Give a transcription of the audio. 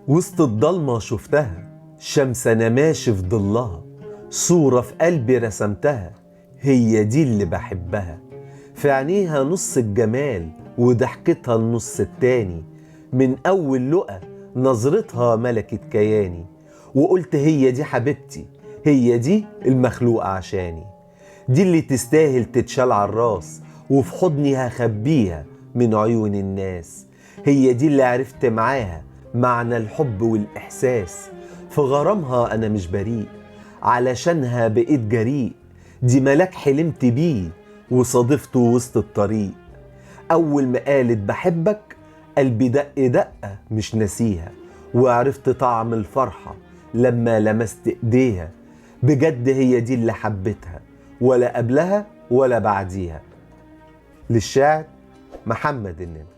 وسط الضلمة شفتها، شمس أنا ماشي في ضلها، صورة في قلبي رسمتها، هي دي اللي بحبها. في عينيها نص الجمال وضحكتها النص التاني، من أول لقا نظرتها ملكت كياني، وقلت هي دي حبيبتي، هي دي المخلوقة عشاني، دي اللي تستاهل تتشال على الراس، وفي حضني هخبيها من عيون الناس. هي دي اللي عرفت معاها معنى الحب والإحساس، في غرامها أنا مش بريء، علشانها بقيت جريء، دي ملاك حلمت بيه وصادفته وسط الطريق. أول ما قالت بحبك قلبي دق دقة مش ناسيها، وعرفت طعم الفرحة لما لمست إيديها. بجد هي دي اللي حبيتها، ولا قبلها ولا بعديها. للشاعر محمد النمر.